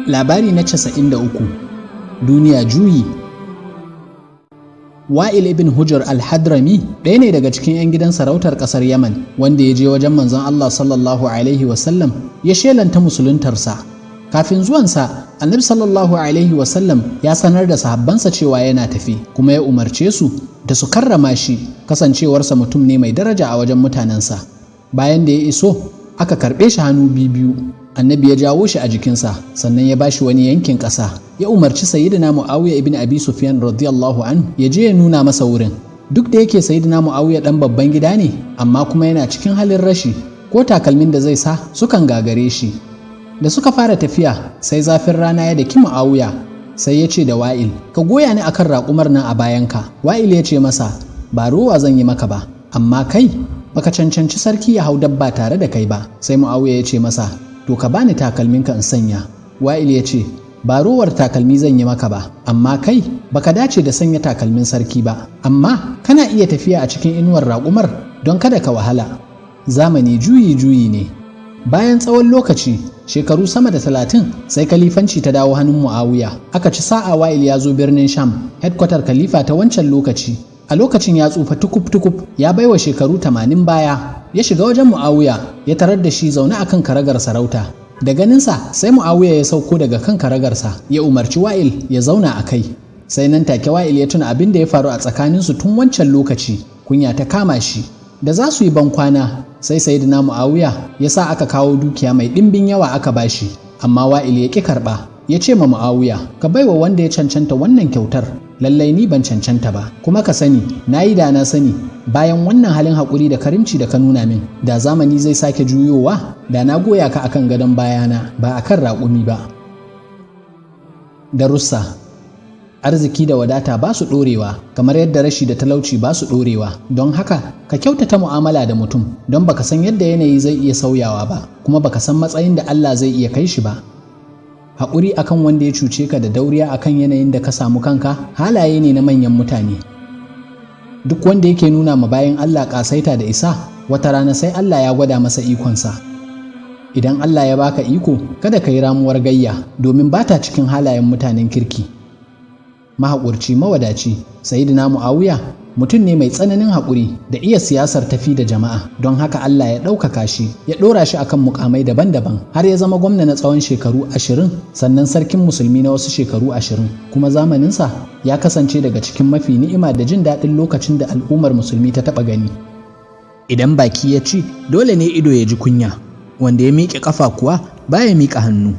Labari na 93: Duniya juyi. Wa'il ibn Hujr al-Hadrami ɗaya ne daga cikin 'yan gidan sarautar ƙasar Yaman wanda ya je wajen manzon Allah sallallahu alaihi wasallam ya shelanta musuluntarsa. Kafin zuwansa, Annabi sallallahu alaihi wasallam ya sanar da sahabbansa cewa yana tafi, kuma ya umarce su da su karrama shi, kasancewarsa mutum ne mai daraja a wajen mutanensa. Bayan da ya iso, aka karɓe shi hannu biyu. Annabi ya jawo shi a jikinsa, sannan ya bashi wani yankin ƙasa. Ya umarci Sayyidina Muawiya ibn Abi Sufyan radiyallahu anhu ya je ya nuna masa wurin. Duk da yake Sayyidina Muawiya dan babban gida ne, amma kuma yana cikin halin rashi, ko takalmin da zai sa sukan gagare shi. Da suka fara tafiya, sai zafin rana ya daki Muawiya, sai ya ce da Wa'il, "Ka goya ni akan raƙumar nan a bayanka." Wa'il ya ce masa, "Ba rowa zan yi maka ba, amma kai baka cancanci sarki ya hau dabba tare da kai ba." Sai Muawiya ya ce masa, "To, ka bani takalminka in sanya." Wa'il ya ce, "Ba rowar takalmi zan yi maka ba, amma kai baka dace da sanya takalmin sarki ba, amma kana iya tafiya a cikin inuwar raƙumar don kada ka wahala." Zamani juyi juyi ne. Bayan tsawon lokaci, shekaru sama da 30, sai kalifanci ta dawo hannun Muawiya. Aka ci sa'a Wa'il ya zo birnin Sham, headquarter khalifa ta wancan lokaci. A lokacin ya tsufa tukub tukub, ya baiwa shekaru 80 baya. Ya shiga wajen Muawiya, ya tarar da shi zaune akan karagar sarauta. Da ganinsa, sai Muawiya ya sauko daga kan karagarsa, ya umarci Wa'il ya zauna a kai. Sai nan take Wa'il ya tuna abin da ya faru a tsakaninsu tun wancan lokaci. Kunya ta kama shi. Da za su yi bankwana, sai Sayyidina Muawiya ya sa aka kawo dukiya mai ɗimbin yawa aka bashi, amma Wa'il ya ƙi karɓa. Ya ce ma Muawiya, "Ka baiwa wanda ya cancanta wannan kyautar, lallai ni ban cancanta ba. Kuma ka sani, na yi da na sani bayan wannan halin haƙuri da karimci da ka nuna min. Da zamani zai sake juyowa, da na goya ka akan gadon bayana, ba akan raƙumi ba." Darussa: Arziki da wadata ba su ɗorewa, kamar yadda rashi da talauci ba su ɗorewa. Don haka ka kyautata mu'amala da mutum, don baka san yadda yanayi zai iya sauyawa ba, kuma baka san matsayin da Allah zai iya kai shi ba. Haƙuri akan wanda ya cuce ka da dauriya akan yanayin da ka samu kanka halaye ne na manyan mutane. Duk wanda yake nuna ma bayan Allah ƙasaita da isa, wata rana sai Allah ya gwada masa ikonsa. Idan Allah ya baka iko, kada ka yi ramuwar gayya, domin ba ta cikin halayen mutanen kirki. Mahaƙurci mawadaci. Sayyidina Muawiya mutum ne mai tsananin haƙuri da iya siyasar tafi da jama'a. Don haka Allah ya ɗaukaka shi, ya ɗora shi akan mukamai daban-daban, har ya zama gwamna na tsawon shekaru 20, sannan sarkin musulmi na wasu shekaru 20. Kuma zamaninsa ya kasance daga cikin mafi ni'ima da jin daɗin lokacin da al'ummar musulmi ta taɓa gani. Idan baki ya ci, dole ne ido ya ji kunya. Wanda ya miƙe ƙafa kuwa baya miƙa hannu.